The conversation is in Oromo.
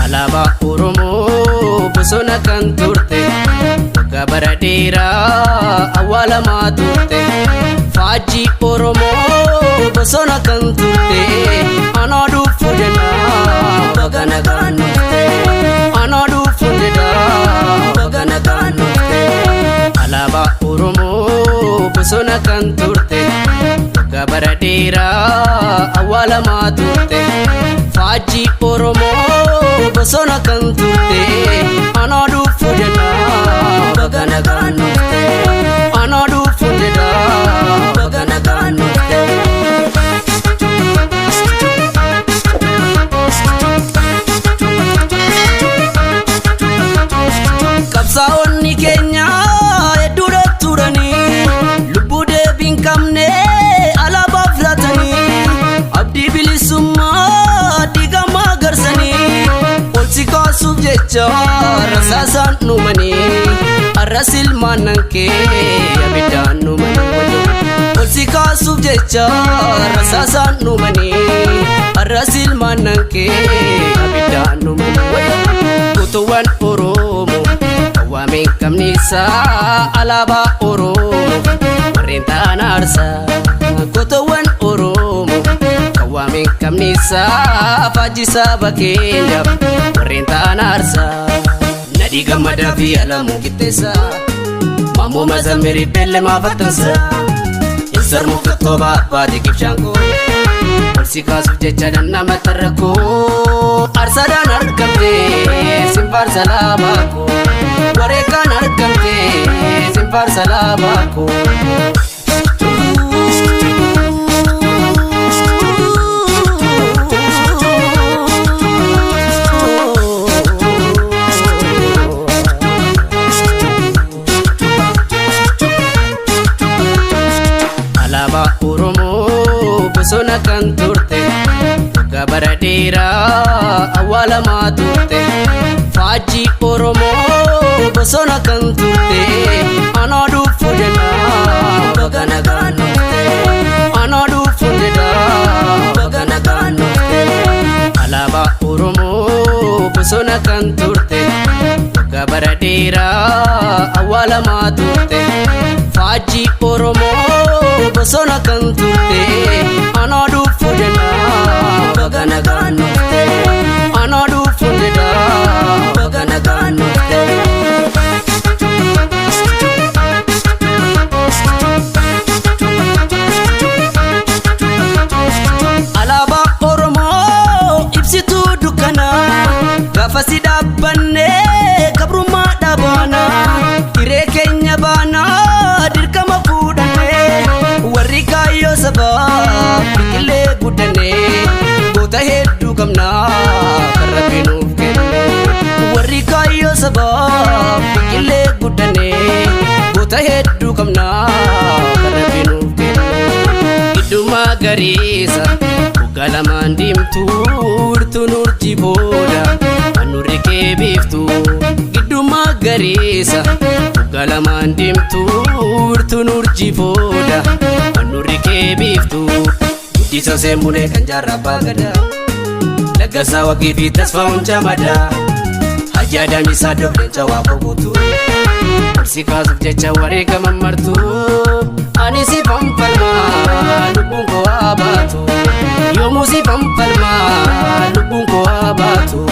Alaabaa Oromoo bosona kan turte, waggaa bara dheeraa awwaalamaa turte. Faajjii Oromoo bosona kan turte, anaa dhufu jennaa baga nagaan dhufte. Anaa dhufu jedhaa baga nagaan dhufte. Alaabaa Oromoo bosona kan turte, waggaa bara dheeraa awwaalamaa turte. Faajjii Oromoo bosona kan turte, anaa dhufu jennaa baga nagaan dhufte. Anaa dhufu jedhaa baga nagaan dhufte. Qabsaa'onni keenya hedduudha turanii, lubbuu deebii hin qabne alaabaaf laatanii, abdii bilisummaa diigamaa garsanii, ol si kaasuuf jecha rasaasaan dhumanii, arras ilmaan nan kee abiddaan dhumanii. Ol si kaasuuf jecha rasaasaan dhumanii, arras ilmaan nan kee abiddaan dhumanii. Utuwwan Oromoo awwaameen qabnisaa, alaabaa Oromoo warreen ta'an aarsaa. Gootowwan Oromoo awwaameen qabnisaa, faajjii saba keenyaaf warreen ta'an aarsaa. Nadhii Gammadaa fi Alamuu Qixxeessaa, Maammoo Mazammirii Beellemaa Fattansaa, Insarmuu Qixxoobaa Abbaatii Qibshaankoo, ol si kaasuuf jecha nama tarrakkoo. Aarsaadhaan argamte sin faarsa laabaa koo, wareegaan argamte sin faarsa laabaa koo. Alaabaa Oromoo bosona kan turte, waggaa bara dheeraa awwaalamaa turte. Faajjii Oromoo bosona kan turte, anaa dhufu jennaa baga nagaan dhufte. Anaa dhufu jedhaa baga nagaan dhufte. Alaabaa Oromoo bosona kan turte, waggaa bara dheeraa awwaalamaa turte. Faajjii Oromoo bosona kan turte, anaa dhufu jennaa baga nagaan dhufte. Anaa dhufu jedhaa baga nagaan dhufte. Alaabaa Oromoo ibsituu dukkanaa, gaafa si dhaabbannee gabrummaa dhabaana, hiree keenya baanaa dirqama fuudhannee, warri kaayyoo sabaa biqilee guddannee, goota hedduu qabnaa kan Rabbi nuuf kenne. Warri kaayyoo sabaa biqilee guddannee, goota hedduu qabnaa kan Rabbi nuuf kenne. Gidduma gariisa waggaa lamaan diimtuu, wirtuun urjii booda handhuurri kee biiftuu. Gidduma gariisa waggaa lamaan diimtuu, wirtuun urjii booda handhuurri kee biiftuu. Guddisa Seembunee kan jaarraa abbaa gadaa, Laggasaa Waqii fi Tasfaa'uun Camadaa, Hajji Adamisaa Dobleenca Waaqoo Guutuu, ol si kaasuuf jecha wareegama martuu. Ani si fanfalmaa lubbuun koo haa baatu, yoomuu si fanfalmaa lubbuun koo haa baatu.